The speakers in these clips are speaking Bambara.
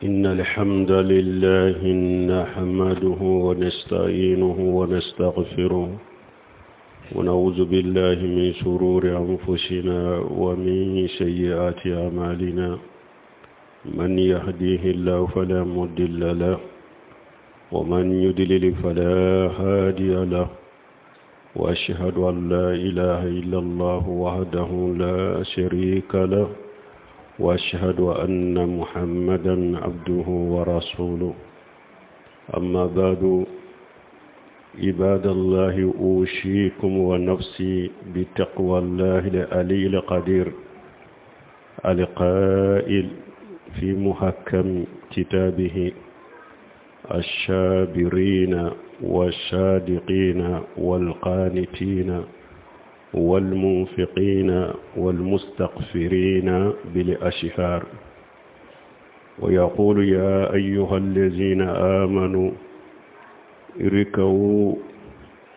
إن الحمد لله نحمده ونستعينه ونستغفره ونعوذ بالله من شرور أنفسنا ومن سيئات أعمالنا من يهديه الله فلا مضل له ومن يضلل فلا هادي له وأشهد أن لا إله إلا الله وحده لا شريك له وأشهد أن محمدا عبده ورسوله أما بعد عباد الله أوشيكم ونفسي بتقوى الله العلي القدير القائل في محكم كتابه الشابرين والصادقين والقانتين والمنفقين والمستغفرين بالأشهار ويقول يا أيها الذين آمنوا اركعوا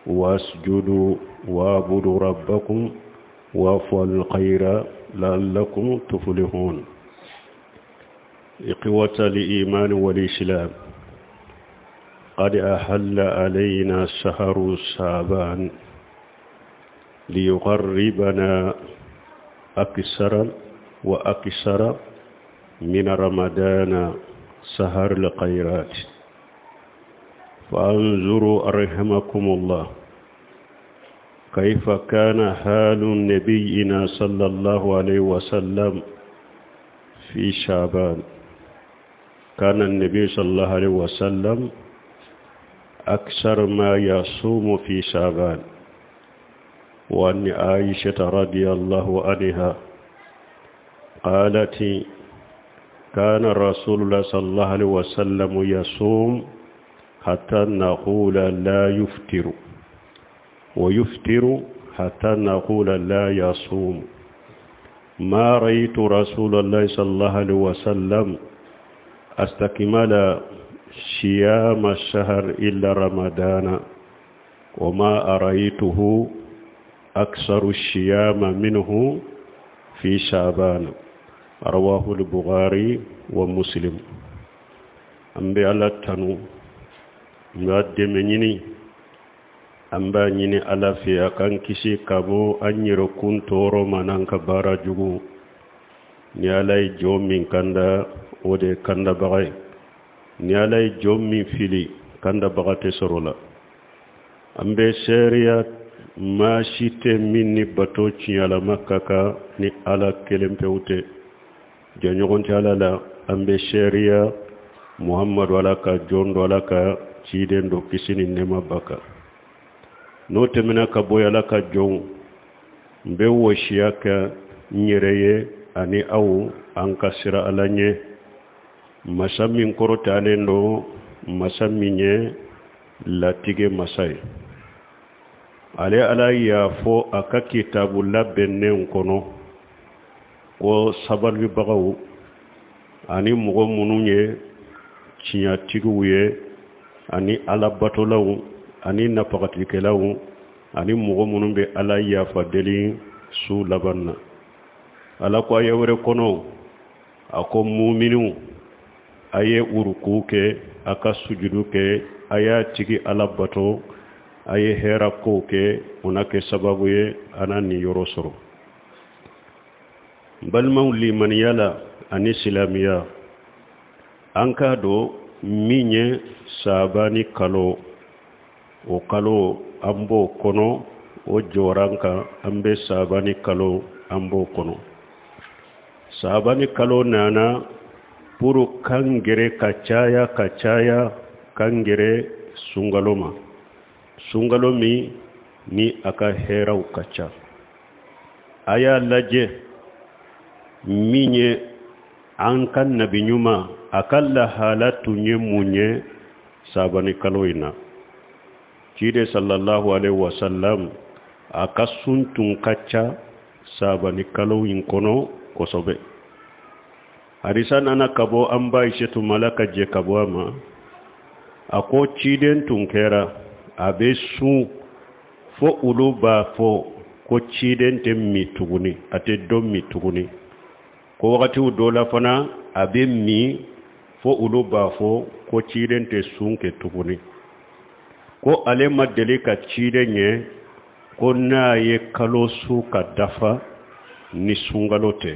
واسجدوا واعبدوا ربكم وافعلوا الخير لعلكم تفلحون إخوة الإيمان والإسلام قد أحل علينا شهر شعبان ليقربنا أكثر وأكثر من رمضان سهر الخيرات فانظروا رحمكم الله كيف كان حال نبينا صلى الله عليه وسلم في شعبان كان النبي صلى الله عليه وسلم أكثر ما يصوم في شعبان وأن عائشة رضي الله عنها قالت كان رسول الله صلى الله عليه وسلم يصوم حتى نقول لا يفتر ويفتر حتى نقول لا يصوم ما رأيت رسول الله صلى الله عليه وسلم استكمل صيام الشهر إلا رمضان وما أريته أكثر الصيام منه في شعبان رواه البخاري ومسلم an bɛ ala tanu n b'a dɛmɛ ɲini an b'a ɲini ala fɛ a k'an kisi ka bɔ an yɛrɛkun tɔɔrɔ ma n'an ka baara jugu ni ala ye jɔn min kanda o de ye kandabaga ye ni ala ye jɔn min fili kandabaga tɛ sɔrɔ la an bɛ seereya maa si tɛ min ni bato tiɲɛlama ka kan ni ala kelen pewu tɛ jɛɲɔgɔn tɛ ala la an bɛ seereya muhamadu ala ka jɔn don ala ka ciden don kisi ni nɛɛma b'a kan n'o tɛmɛna ka bɔ ala ka jɔnw n bɛ wɔsiya kɛ n yɛrɛ ye ani aw an ka siran ala ɲɛ masa min kɔrɔtalen don masa min ye latigɛ masa ye ale ala y'a fɔ a ka kitabu labɛnnen kɔnɔ ko sabalibagaw ani mɔgɔ minnu ye tiɲɛtigiw ye ani alabatolaw ani nafagatikɛlaw ani mɔgɔ minnu bɛ ala yafa deli su laban na ala ko aya wɛrɛ kɔnɔ a ko muminiw a ye uruku kɛ a ka sujudu kɛ a y'a tigi ala bato a ye hɛra kow kɛ o na kɛ sababu ye a na niyɔrɔ sɔrɔ n balimaw limaniya la ani silamiya an k'a dɔn min ye sabani kalo o kalo an b'o kɔnɔ o jɔran kan an bɛ sabani kalo an b'o kɔnɔ sabani kalo nana pour k'an gɛrɛ ka caya ka caya k'an gɛrɛ sunkalo ma sunkalo min ni a ka hɛraw ka ca a y'a lajɛ min ye an ka nabi ɲuman a ka lahala tun ye mun ye sabani kalo in na ciden sallallahu alaihi wasallam a ka sun tun ka ca sabani kalo in kɔnɔ kosɛbɛ hadisa nana ka bɔ an ba Aisatu ma ala ka jɛ ka bɔ a ma a ko ciden tun kɛra a bɛ sun fo olu b'a fɔ ko ciden tɛ min tuguni a tɛ dɔ min tuguni ko wagatiw dɔ la fana a bɛ min Fo olu b'a fɔ ko ciden tɛ sun kɛ tuguni, ko ale ma deli ka ciden ye ko n'a ye kalo sun ka dafa ni sunkalo tɛ,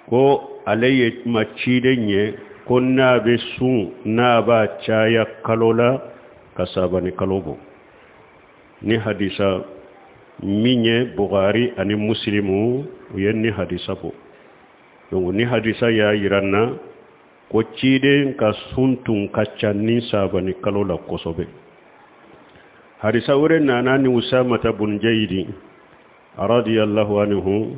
ko ale ye ma ciden ye ko n'a bɛ sun, n'a b'a caya kalo la ka sabani kalo bɔ. Ni hadisa min ye Bukhari ani Muslimu, u ye ni hadisa bɔ. Donc ni hadisa y'a yira n na ko ciden ka sun tun ka ca ni sabani kalo la kosɛbɛ. Hadisa wɛrɛ nana ni Usamata bun Jayidi radiyallahu anhu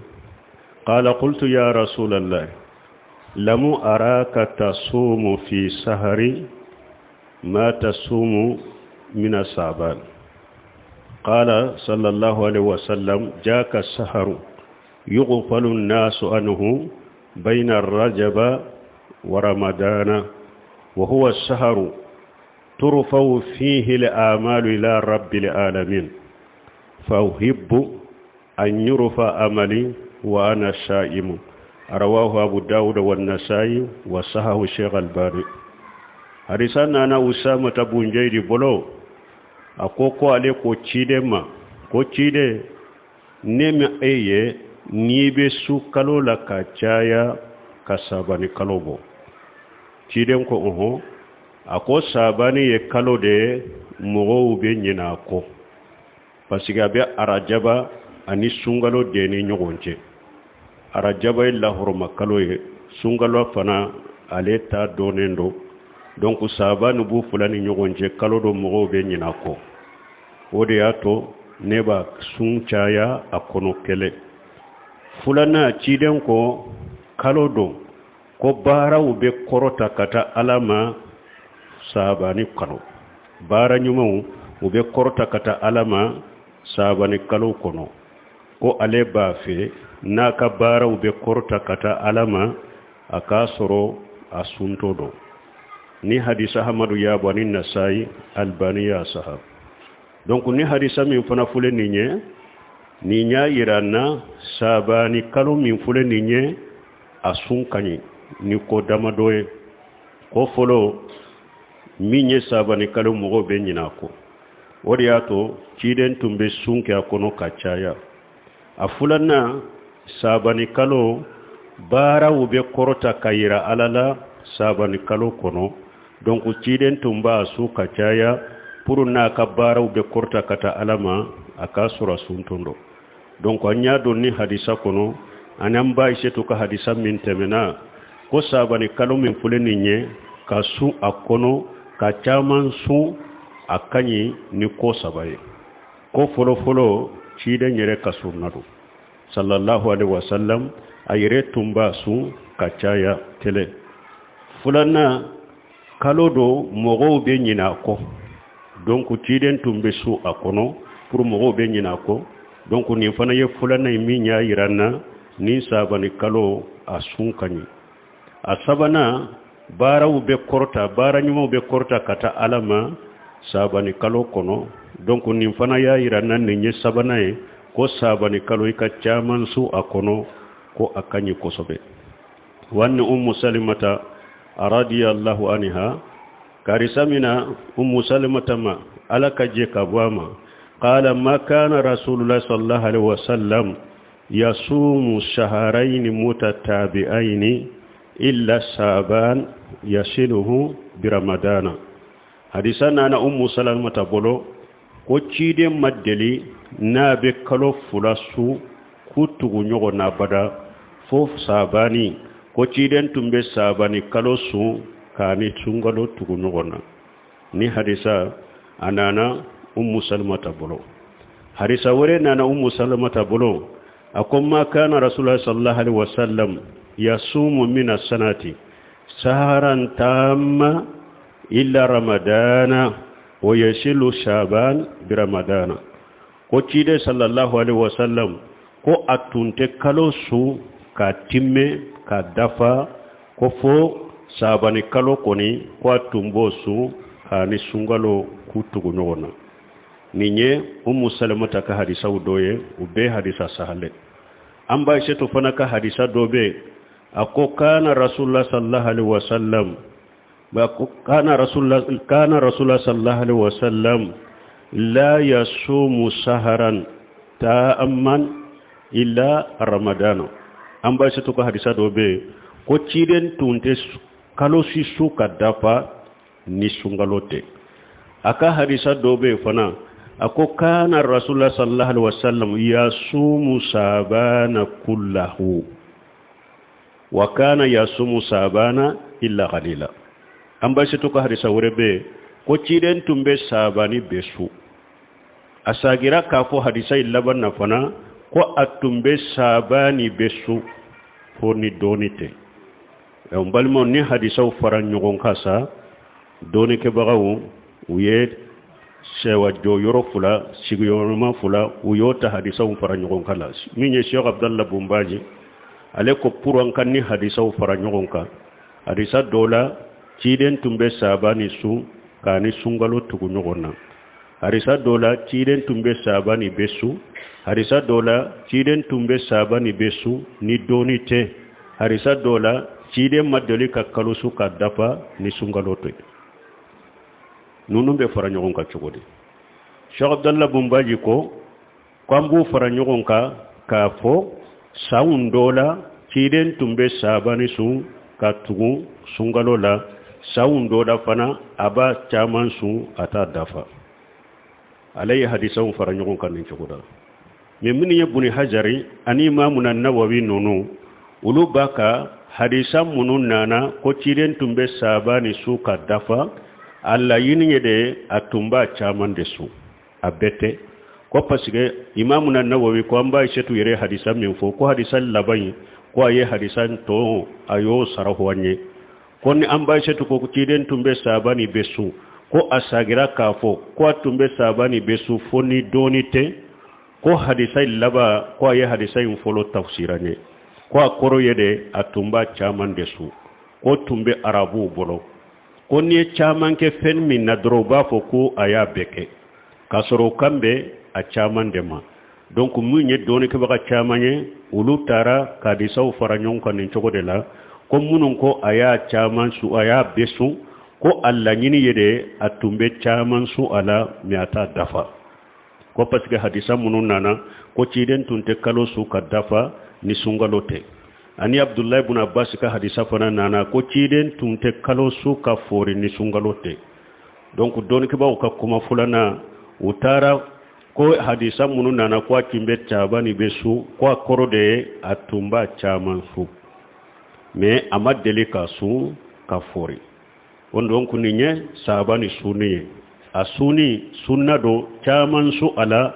qala qultu ya rasulallah lamu araka tasumu fi sahari ma tasumu mina saban. Qala sallallahu alaihi wasallam jaka saharu yughfalu an-nasu anhu bayna ar-rajaba wa ramadana wa huwa as-saharu turfa'u fihi al-amalu ila rabbil alamin fa uhibbu an yurfa amali wa ana sha'imu. Rawahu Abu Dawud wa Nasa'i wa sahahu Sheikh Albani. Hadisa nana Usama bun Jaidi bolo, a ko ko ale ko ciden ma ko ciden, ne ma e ye n'i bɛ sun kalo la ka caya ka sabani kalo bɔ. Ciden ko ɔhɔn. A ko sabani ye kalo de ye, mɔgɔw bɛ ɲinɛ a kɔ, parce que a bɛ arajaba ani sunkalo de ni ɲɔgɔn cɛ. Arajaba ye lahɔrɔma kalo ye, sunkalo fana ale ta dɔnnen don. Donc sabani b'u fila ni ɲɔgɔn cɛ, kalo don mɔgɔw bɛ ɲinɛ a kɔ. O de y'a to ne b'a sun caya a kɔnɔ. Kɛlɛ filanan, ciden ko kalo don ko baaraw bɛ kɔrɔta ka taa Ala ma sabani kalo, baara ɲumanw u bɛ kɔrɔta ka taa Ala ma sabani kalo kɔnɔ, ko ale b'a fɛ n'a ka baaraw bɛ kɔrɔta ka taa Ala ma, a k'a sɔrɔ a suntɔ don. Ni hadisa Hamadu y'a bɔ ni Nasayi, Albani y'a saha. Donc ni hadisa min fana filɛ nin ye, nin y'a yira n na sabani kalo min filɛ nin ye, a sun ka ɲi ni ko damadɔ ye. Ko fɔlɔ min ye, sabani kalo mɔgɔw bɛ ɲinɛ a kɔ, o de y'a to ciden tun bɛ sun kɛ a kɔnɔ ka caya. A filanan, sabani kalo baaraw bɛ kɔrɔta ka yira Ala la sabani kalo kɔnɔ. Donc ciden tun b'a sun ka caya pour n'a ka baaraw bɛ kɔrɔta ka taa Ala ma, a k'a sɔrɔ a suntɔn don. Donc an y'a dɔn ni hadisa kɔnɔ ani an ba Ayisetu ka hadisa min tɛmɛna ko sabani kalo min filɛ nin ye, ka sun a kɔnɔ ka caman sun, a ka ɲi ni ko saba ye. Ko fɔlɔfɔlɔ, ciden yɛrɛ ka sunna don sallallahu alaihi wasallam, a yɛrɛ tun b'a sun ka caya. Kelen filanan, kalo don mɔgɔw bɛ ɲinɛ a kɔ, donc ciden tun bɛ sun a kɔnɔ pour mɔgɔw bɛ ɲinɛ a kɔ. Donc nin fana ye filanan ye min y'a yira n na ni sabani kalo a sun ka ɲi. A sabanan, baaraw bɛ kɔrɔta, baara ɲumanw bɛ kɔrɔta ka taa Ala ma sabani kalo kɔnɔ. Donc nin fana y'a yira n na, nin ye sabanan ye, ko sabani kalo i ka caman sun a kɔnɔ, ko a ka ɲi kosɛbɛ. Wa ni Umu Salimata radiyallahu anha, karisa mina Umu Salimata ma, Ala ka jɛ ka bɔ a ma, qala ma kana rasulullah sallallahu alaihi wasallam yasumu shahrayn mutatabi'aini illa saban yasiluhu biramadana. Hadisa nana Umu Salamata bolo ko ciden ma deli n'a bɛ kalo 2 sun k'u tugu ɲɔgɔn na bada fo sabani, ko ciden tun bɛ sabani kalo sun k'a ni sunkalo tugu ɲɔgɔn na. Ni hadisa a nana Umu Salamata bolo. Hadisa wɛrɛ nana Umu Salamata bolo, a ko ma kana rasulullah sallallahu alaihi wasallam yasumu min sanati saharan tamma illa ramadana wa yasilu shaban bi ramadana. Ko ciden sallallahu alaihi wasallam ko a tun tɛ kalo sun ka timme ka dafa ko fo sabani kalo kɔni, ko a tun b'o sun k'a ni sunkalo k'u tugu ɲɔgɔn na. Nin ye Umu Salamata ka hadisaw dɔ ye, u bɛɛ hadisa sahale. An ba Ayisetu fana ka hadisa dɔ bɛ yen. A ko kana rasulullah sallallahu alaihi wasallam, kana rasulullah sallallahu alaihi wasallam la yasumu saharan ta'amman illa ramadana. An ba to ka hadisa dɔ bɛ yen ko ciden tun tɛ kalo si sun ka dafa ni sunkalo tɛ. A ka hadisa dɔ bɛ yen fana, a ko kana rasulullah sallallahu alaihi wasallam yasumu sabana kullahu wa kana yasumu sabana illa qalila. An ba to ka hadisa wɛrɛ bɛ yen ko ciden tun bɛ sabani bɛɛ sun. A sagira k'a fɔ hadisa in laban na fana ko a tun bɛ sabani bɛɛ sun fo ni dɔɔni tɛ. N balimaw, ni hadisaw fara ɲɔgɔn kan sa, dɔɔnikɛbagaw u ye sɛwa jɔyɔrɔ fila, sigiyɔrɔma fila, u y'o ta hadisaw fara ɲɔgɔn kan la. Min ye Sheikh Abdallah Bumbaji, ale ko pour an ka ni hadisaw fara ɲɔgɔn kan, hadisa dɔ la ciden tun bɛ sabani sun k'a ni sunkalo tugu ɲɔgɔn na, hadisa dɔ la ciden tun bɛ sabani bɛɛ sun, hadisa dɔ la ciden tun bɛ sabani bɛɛ sun ni dɔɔni tɛ, hadisa dɔ la ciden ma deli ka kalo sun ka dafa ni sunkalo tɛ. Ninnu bɛ fara ɲɔgɔn kan cogo di? Sheikh Abdallah Bumbaji ko k'an b'u fara ɲɔgɔn kan k'a fɔ sanw dɔ la ciden tun bɛ sabani sun ka tugu sunkalo la, sanw dɔ la fana a b'a caman sun, a t'a dafa. Ale ye hadisaw fara ɲɔgɔn kan nin cogo la. Mais minnu ye Buni Hajari ani Imamuna Nawawi ninnu, olu b'a ka hadisa minnu nana ko ciden tun bɛ sabani sun ka dafa, a laɲini ye de a tun b'a caman de sun, a bɛɛ tɛ. Ko parce que Imamuna Nawawi ko an b'a setu yɛrɛ hadisa min fɔ ko hadisa laban in, ko a ye hadisa tɔ a y'o sarahu an ye, ko ni an b'a setu ko ciden tun bɛ sabani bɛɛ sun, ko a sagira k'a fɔ ko a tun bɛ sabani bɛɛ sun fo ni dɔɔni tɛ, ko hadisa in laban, ko a ye hadisa in fɔlɔ tafsira ye, ko a kɔrɔ ye de a tun b'a caman de sun. Ko tun bɛ arabuw bolo ko n'i ye caman kɛ fɛn min na dɔrɔn, u b'a fɔ ko a y'a bɛɛ kɛ, k'a sɔrɔ o kan bɛ a caman de ma. Donc min ye dɔɔnikɛbaga caman ye, olu taara ka hadisaw fara ɲɔgɔn kan nin cogo de la, ko minnu ko a y'a caman sun, a y'a bɛɛ sun, ko a laɲini ye de a tun bɛ caman sun a la, mais a t'a dafa. Ko parce que hadisa minnu nana ko ciden tun tɛ kalo sun ka dafa ni sunkalo tɛ, ani Abdulayi bun Abbas ka hadisa fana nana ko ciden tun tɛ kalo sun ka foori ni sunkalo tɛ. Donc dɔɔnikɛbaw ka kuma filanan, u taara ko hadisa minnu nana ko a tun bɛ cabani bɛɛ sun, ko a kɔrɔ de ye a tun b'a caman sun, mais a ma deli ka sun ka foori. O donc nin ye sabani sunni ye. A sunni sunna don, caman sun a la,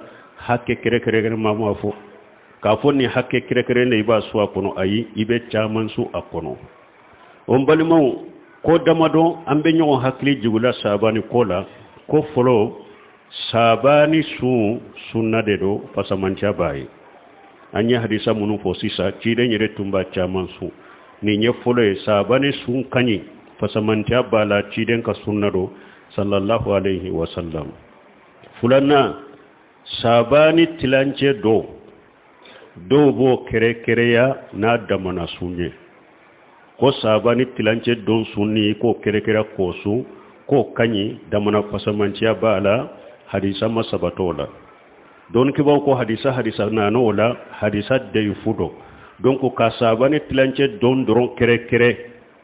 hakɛ kɛrɛkɛrɛn ma ma fɔ k'a fɔ nin hakɛ kɛrɛkɛrɛn de i b'a sun a kɔnɔ. Ayi, i bɛ caman sun a kɔnɔ. O n balimaw, ko damadɔ an bɛ ɲɔgɔn hakili jigila sabani ko la. Ko fɔlɔ, sabani sun sunna de don, fasamanciya b'a ye. An ye hadisa minnu fɔ sisan, ciden yɛrɛ tun b'a caman sun. Nin ye fɔlɔ ye, sabani sun ka ɲi, fasamantiya b'a la, ciden ka sunna don sallallahu alayhi wa sallam. Filanan, sabani tilancɛ dɔw, dɔw b'o kɛrɛkɛrɛya n'a damana sun ye, ko sabani tilancɛ don sunni, k'o kɛrɛkɛrɛ k'o sun, k'o ka ɲi, damana fasamanciya b'a la. Hadisa ma sabat'o la. Dɔnnikɛbaw ko hadisa nana o la, hadisa dayifu don. Donc ka sabani tilancɛ don dɔrɔn kɛrɛkɛrɛ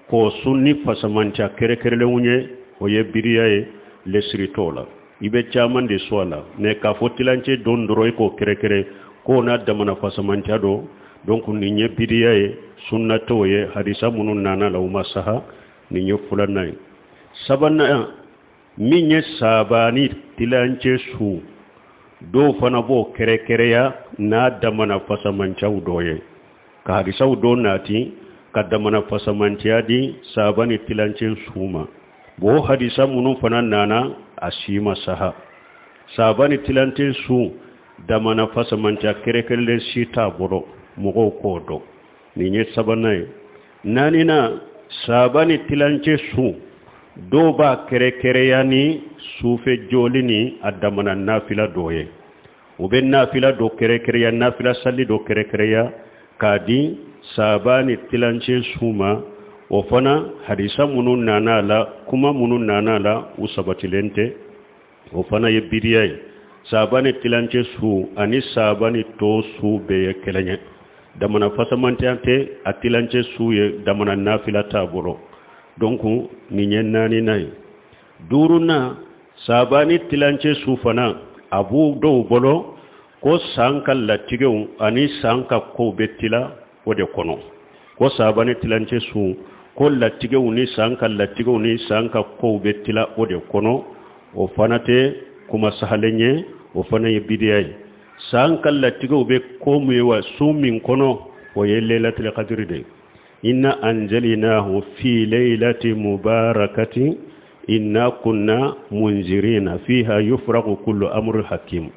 k'o sun ni fasamanciya kɛrɛkɛrɛlenw ye, o ye biriya ye, lesiri t'o la. I bɛ caman de sun a la, mais k'a fɔ tilancɛ don dɔrɔn i k'o kɛrɛkɛrɛ k'o n'a damana fasamanciya don, donc nin ye biriya ye, sunna t'o ye. Hadisa minnu nana la, u ma saha. Nin ye filanan ye. Sabanan, min ye sabani tilancɛ su, dɔw fana b'o kɛrɛkɛrɛya n'a damana fasamancaw dɔ ye, ka hadisaw dɔ nati ka damana fasamanciya di sabani tilancɛ su ma. Bon, hadisa minnu fana nana, a si ma saha. Sabani tilancɛ su damana fasamanciya kɛrɛkɛrɛlen si t'a bolo, mɔgɔw k'o dɔn. Nin ye sabanan ye. Naaninan, sabani tilancɛ su, dɔw b'a kɛrɛkɛrɛya ni sufɛ jɔli ni a damana nafila dɔ ye. U bɛ nafila dɔ kɛrɛkɛrɛya, nafila sali dɔ kɛrɛkɛrɛya k'a di Sabani tilancɛ su ma, o fana hadisa minnu nana a la, kuma minnu nana a la, u sabatilen tɛ. O fana ye bidiya ye. Sabani tilancɛ su ani sabani tɔ su bɛɛ ye kelen ye. Damana fasamantiya tɛ a tilancɛ su ye, damana nafila t'a bolo. Donc nin ye naaninan ye. Duurunan, Sabani tilancɛ su fana, a b'u dɔw bolo ko san ka latigɛw ani san ka kow bɛ tila o de kɔnɔ, ko Sabani tilancɛ su, ko latigɛw ni san ka latigɛw ni san ka kow bɛ tila o de kɔnɔ. O fana tɛ kuma sahalen ye, o fana ye bidiya ye. San ka latigɛw bɛ ko min ye wa su min kɔnɔ, o ye Lailatul Qadr de ye. Inna anzalnahu fi laylati mubarakati inna kunna munzirina fiha yufraqu kullu amrin hakim.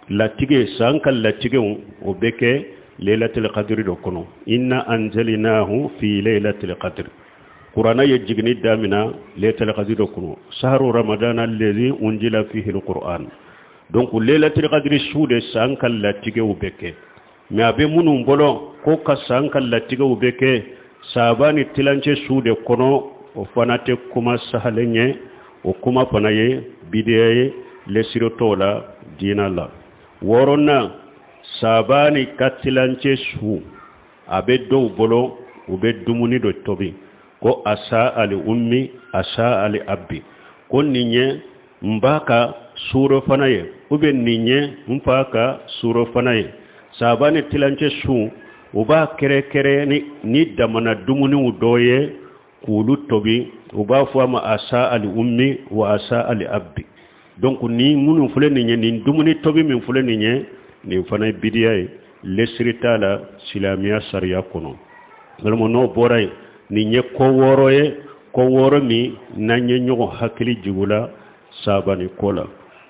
Latigɛ, san ka latigɛw, o bɛ kɛ Lailatul Qadr de kɔnɔ. Inna anzalnahu fi laylatil qadr. Kurana ye jiginni damina Lailatul Qadr de kɔnɔ. Sahru ramadana allazi unzila fihi alquran. Donc Lailatul Qadr su de san ka latigɛw bɛ kɛ. Mais a bɛ minnu bolo ko ka san ka latigɛw bɛ kɛ Sabani tilancɛ su de kɔnɔ, o fana tɛ kuma sahalen ye. O kuma fana ye bidiya ye, lesiri t'o la diina la. Wɔɔrɔnan, Sabani ka tilancɛ su, a bɛ dɔw bolo u bɛ dumuni dɔ tobi ko asa ali ummi, asa ali abbi, ko nin ye n ba ka surɔfana ye ou bien nin ye n fa ka surɔfana ye. Sabani tilancɛ su, u b'a kɛrɛkɛrɛ ni damana dumuniw dɔ ye k'olu tobi. U b'a fɔ a ma asa ali ummi wa asa ali abbi. Donc ni minnu filɛ nin ye, nin dumuni tobi min filɛ nin ye, nin fana ye bidiya ye, lesiri t'a la silamɛya sariya kɔnɔ. Walima n'o bɔra yen, nin ye ko wɔɔrɔ ye, ko wɔɔrɔ min n'an ye ɲɔgɔn hakili jigin la Sabani ko la.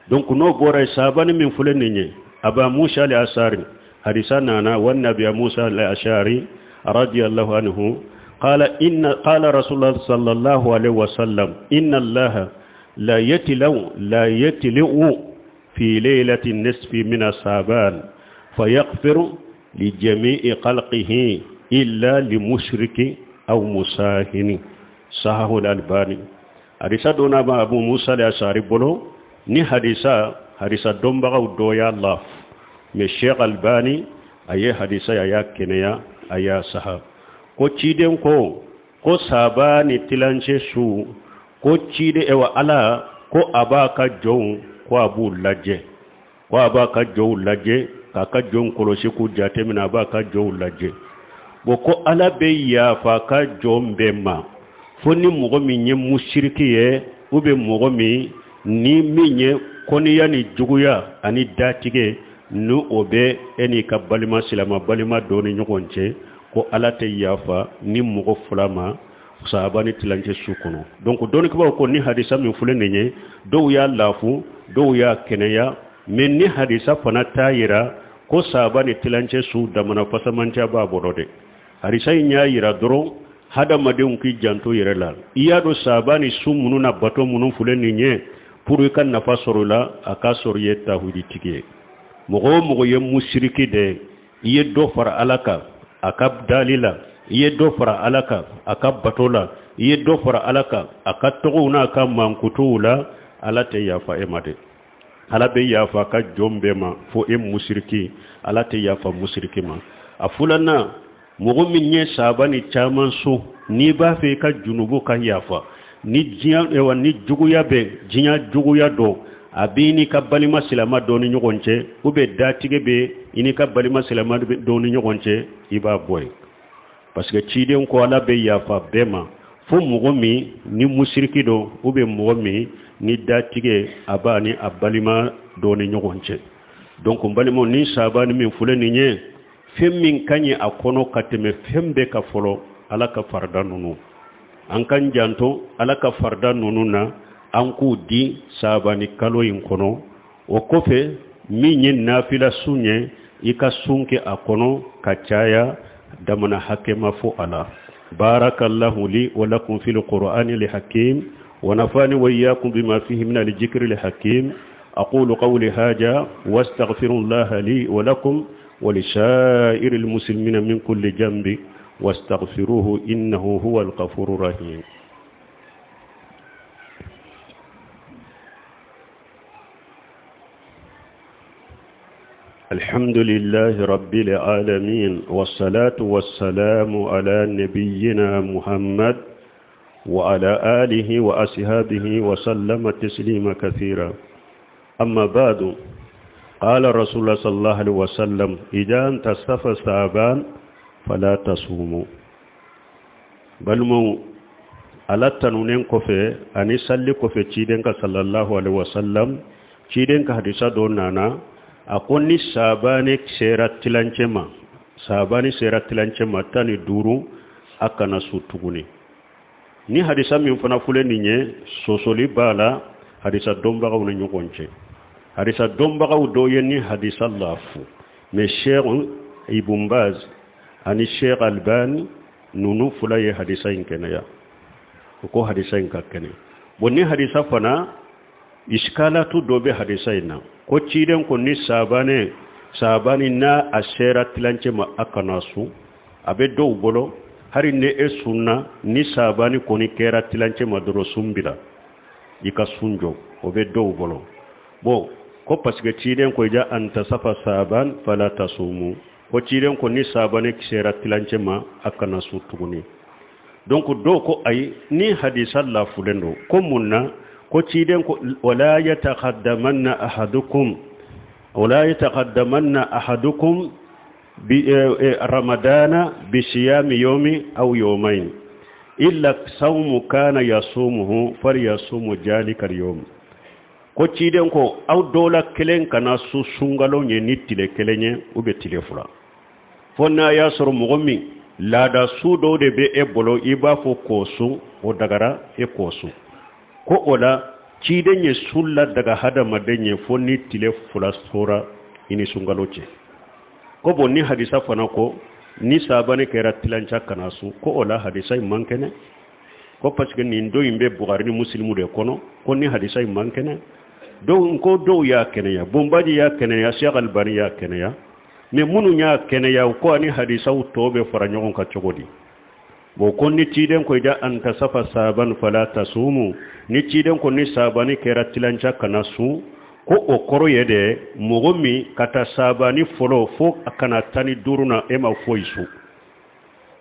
Donc n'o bɔra yen, Sabani min filɛ nin ye, Aba Musa al Asari hadisa nana wa nabiya Musa al Ashari radiyallahu anhu qala inna qala Rasulullah sallallahu alaihi wasallam inna Allaha la yatlu la yatlu fi laylati nisfi min as-saban fayaghfiru li jami'i khalqihi illa li mushriki aw musahini. Sahahu al-Albani. Hadisa donna ba Abu Musa al-Ashari bolo. Ni hadisa dɔnbagaw dɔ y'a la, mais Sheikh Albani a ye hadisa, a y'a kɛnɛya, a y'a saha, ko ciden ko Sabani tilancɛ su, ko ciden ewa Ala ko a b'a ka jɔnw, ko a b'u lajɛ, ko a b'a ka jɔnw lajɛ, k'a ka jɔnw kɔlɔsi k'u jateminɛ, a b'a ka jɔnw lajɛ. Bon, ko Ala bɛ yafa ka jɔn bɛɛ ma, fo ni mɔgɔ min ye musiriki ye ou bien mɔgɔ min ni min ye kɔniya ni juguya ani datigɛ, ni o bɛ e n'i ka balima silama balima dɔ ni ɲɔgɔn cɛ, ko Ala tɛ yafa ni mɔgɔ fila ma Sabani tilancɛ su kɔnɔ. Donc dɔnnikɛbaaw ko ni hadisa min filɛ nin ye, dɔw y'a lafu, dɔw y'a kɛnɛya. Mais ni hadisa fana t'a yira ko Sabani tilancɛ su damana fasamantiya b'a bolo dɛ. Hadisa in y'a yira dɔrɔn hadamadenw k'i janto yɛrɛ la. I y'a dɔn, Sabani su minnu na, bato minnu filɛ nin ye, pour i ka nafa sɔrɔ la, a k'a sɔrɔ i ye tawhiditigi ye. Mɔgɔ o mɔgɔ ye musiriki de ye, i ye dɔ fara Ala kan a ka dali la, i ye dɔ fara Ala kan a ka bato la, i ye dɔ fara Ala kan a ka tɔgɔw n'a ka mankutuw la, Ala tɛ yafa e ma dɛ. Ala bɛ yafa ka jɔn bɛɛ ma fo e musiriki. Ala tɛ yafa musiriki ma. A filanan, mɔgɔ min ye Sabani caman sun, n'i b'a fɛ i ka junubu ka yafa, ni diɲɛ wa ni juguya bɛ diɲɛ juguya dɔn, a b'i n'i ka balima silama dɔ ni ɲɔgɔn cɛ, ou bien datigɛ bɛ i n'i ka balima silama dɔ ni ɲɔgɔn cɛ, i b'a bɔ yen, parce que ciden ko Ala bɛ yafa bɛɛ ma fo mɔgɔ min ni musiriki don, ou bien mɔgɔ min ni datigɛ a b'a ni a balima dɔ ni ɲɔgɔn cɛ. Donc n balimaw, ni Sabani min filɛ nin ye, fɛn min ka ɲi a kɔnɔ ka tɛmɛ fɛn bɛɛ ka fɔlɔ, Ala ka farida ninnu, an k'an janto Ala ka farida ninnu na, an k'u di Sabani kalo in kɔnɔ. O kɔfɛ, min ye nafila sun ye, i ka sun kɛ a kɔnɔ ka caya, damana hakɛ ma fo a la. Barakallahu li wa lakum fil qur'ani li hakim wa nafani wa iyyakum bima fihi min al-dhikri li hakim. Aqulu qawli hadha wastaghfirullaha li wa lakum. ولسائر المسلمين من كل جنب واستغفروه إنه هو الغفور الرحيم. الحمد لله رب العالمين، والصلاة والسلام على نبينا محمد وعلى آله وأصحابه وسلم تسليما كثيرا. أما بعد، قال رسول الله صلى الله عليه وسلم: إذا انتصف شعبان فلا تصوموا. Balimaw, Ala tanunen kɔfɛ ani salli kɔfɛ ciden kan sallallahu alaihi wasallam, ciden ka hadisa dɔ nana, a ko ni Sabani sera tilancɛ ma, Sabani sera tilancɛ ma 15, a kana sun tuguni. Ni hadisa min fana filɛ nin ye, sɔsɔli b'a la hadisa dɔnbagaw ni ɲɔgɔn cɛ. Hadisa dɔnbagaw dɔw ye ni hadisa lafu, mais Sheikh Ibn Baz ani Sheikh Albani ninnu fila ye hadisa in kɛnɛya, u ko hadisa in ka kɛnɛ. Bon, ni hadisa fana iskalatu dɔ bɛ hadisa in na, ko ciden ko ni Sabani n'a a sera tilancɛ ma, a kana sun. A bɛ dɔw bolo, hari ni e sunna, ni Sabani kɔni kɛra tilancɛ ma dɔrɔn, sun bila, i ka sun jɔ. O bɛ dɔw bolo. Bon, ko parce que ciden ko iza intasafa Saban fala tasumu, ko ciden ko ni Sabani sera tilancɛ ma, a kana sun tuguni. Donc dɔw ko ayi, ni hadisa lafulen don. Ko mun na? Ko ciden ko wala yataqaddamanna ahadukum, wala yataqaddamanna ahadukum bi ramadana bi siyami yawmi aw yawmayn illa sawmu kana yasumuhu falyasumu jalika al-yawm. Ko ciden ko aw dɔw la kelen kana su sunkalo ye ni tile kelen ye ou bien tile 2, fo n'a y'a sɔrɔ mɔgɔ min laada su dɔw de bɛ e bolo, i b'a fɔ k'o sun, o dagara e k'o sun. Ko o la ciden ye sun ladaga hadamaden ye fo ni tile 2 sora i ni sunkalo cɛ. Ko bon, ni hadisa fana ko ni Sabani kɛra tilanca, kana sun, ko o la hadisa in man kɛnɛ, ko parce que nin don in bɛ Bukari ni Musilimu de kɔnɔ, ko ni hadisa in man kɛnɛ. Donc ko dɔw y'a kɛnɛya, Bonbaji y'a kɛnɛya, Cheikh Albani y'a kɛnɛya, mais minnu y'a kɛnɛya, ko ani hadisaw tɔ bɛ fara ɲɔgɔn kan cogo di? Bon, ko ni ciden ko iza intasafa Saban fala tasumu, ni ciden ko ni Sabani kɛra tilanca, kana sun, ko o kɔrɔ ye dɛ, mɔgɔ min ka taa Sabani fɔlɔ fo ka na 15 na, e ma foyi sun,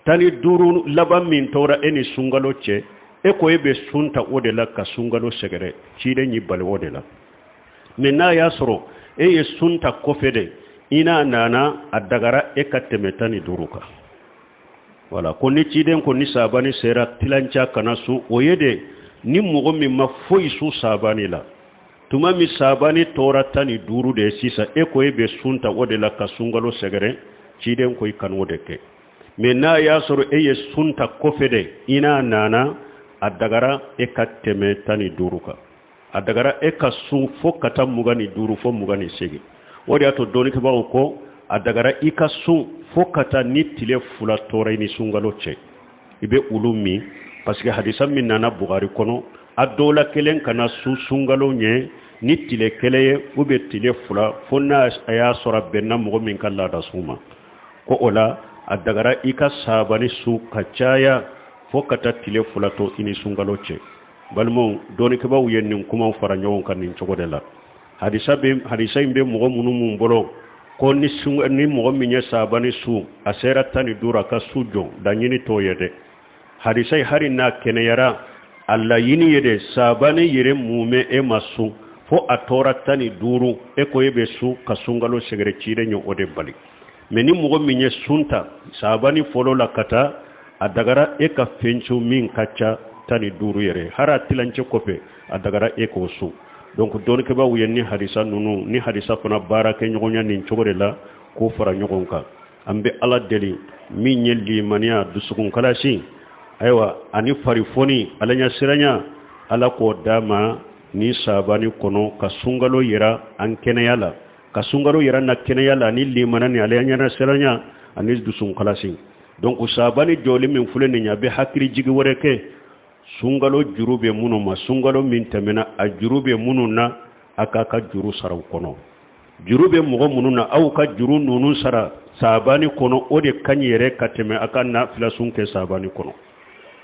15 laban min tora e ni sunkalo cɛ, e ko e bɛ sun ta o de la ka sunkalo sɛgɛrɛ, ciden y'i bali o de la. Mais n'a y'a sɔrɔ e ye sun ta kɔfɛ de, i n'a nana, a dagara e ka tɛmɛ 15 kan. Wala ko ni ciden ko ni Sabani sera tilanca, kana sun, o ye de ni mɔgɔ min ma foyi sun Sabani la, tuma min Sabani tora 15 de ye sisan, e ko e bɛ sun ta o de la ka sunkalo sɛgɛrɛ, ciden ko i kan'o de kɛ. Mais n'a y'a sɔrɔ e ye sun ta kɔfɛ de, i n'a nana, a dagara e ka tɛmɛ 15 kan, a dagara e ka sun fo ka taa 25 fo 28. O de y'a to dɔnnikɛbagaw ko a dagara i ka sun fo ka taa ni tile 2 tora i ni sunkalo cɛ, i bɛ olu min, parce que hadisa min nana Bukari kɔnɔ, a dɔw la kelen kana sun sunkalo ɲɛ ni tile 1 ye ou bien tile 2, fo n'a y'a sɔrɔ a bɛnna mɔgɔ min ka laada sun ma. Ko o la a dagara i ka Sabani sun ka caya fo ka taa tile 2 to i ni sunkalo cɛ. Balimaw, dɔnnikɛbaaw ye nin kumaw fara ɲɔgɔn kan nin cogo de la. Hadisa bɛ, hadisa in bɛ mɔgɔ minnu mun bolo ko ni sun, ni mɔgɔ min ye Sabani sun, a sera 15, a ka su jɔ, laɲini t'o ye dɛ. Hadisa in, hali n'a kɛnɛyara, a laɲini ye de Sabani yɛrɛ mumɛ e ma sun fo a tora 15, e ko e bɛ sun ka sunkalo sɛgɛrɛ, ciden ye o de bali. Mais ni mɔgɔ min ye sun ta Sabani fɔlɔ la ka taa, a dagara e ka fɛn sun min ka ca 15 yɛrɛ, hari a tilancɛ kɔfɛ, a dagara e k'o sun. Donc dɔnnikɛbaaw ye ni hadisa ninnu ni hadisa fana baara kɛ ɲɔgɔnya nin cogo de la k'o fara ɲɔgɔn kan. An bɛ Ala deli min ye limaniya, dusukun kalasi, ayiwa, ani farifoni, Ala ɲɛsiranya, Ala k'o d'a ma ni Sabani kɔnɔ, ka sunkalo yira an kɛnɛya la, ka sunkalo yira na kɛnɛya la ani limaniya ni Ala ɲɛsiranya ani dusukun kalasi. Donc Sabani jɔli min filɛ nin ye, a bɛ hakili jigi wɛrɛ kɛ sunkalo juru bɛ minnu ma, sunkalo min tɛmɛna, a juru bɛ minnu na, a k'a ka juru sara u kɔnɔ. Juru bɛ mɔgɔ minnu na, aw ka juru ninnu sara sabani kɔnɔ, o de ka ɲi yɛrɛ ka tɛmɛ a ka nafila sun kɛ sabani kɔnɔ.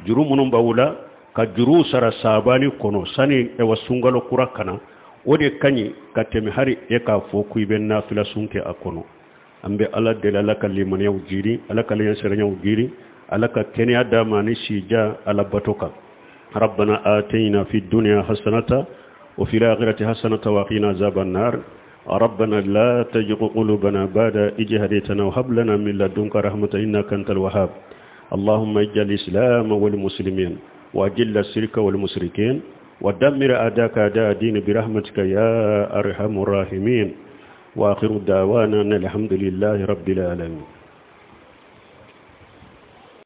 Juru minnu b'aw la, ka juruw sara sabani kɔnɔ sani ɛwa sunkalo kura ka na, o de ka ɲi ka tɛmɛ hali e k'a fɔ ko i bɛ nafila sun kɛ a kɔnɔ. An bɛ Ala deli, Ala ka limaniyaw jiri, Ala ka ɲɛsiranyaw jiri, Ala ka kɛnɛya d'an ma ni sijan Ala bato kan. Rabbana atina fi dunya hasanata wa fil akhirati hasanata wa qina azaban nar. ربنا لا تزغ قلوبنا بعد إذ هديتنا وهب لنا من لدنك رحمة إنك أنت الوهاب. اللهم اجعل الإسلام والمسلمين وأجل الشرك والمشركين ودمر أعداءك أعداء الدين برحمتك يا أرحم الراحمين. وآخر دعوانا أن الحمد لله رب العالمين.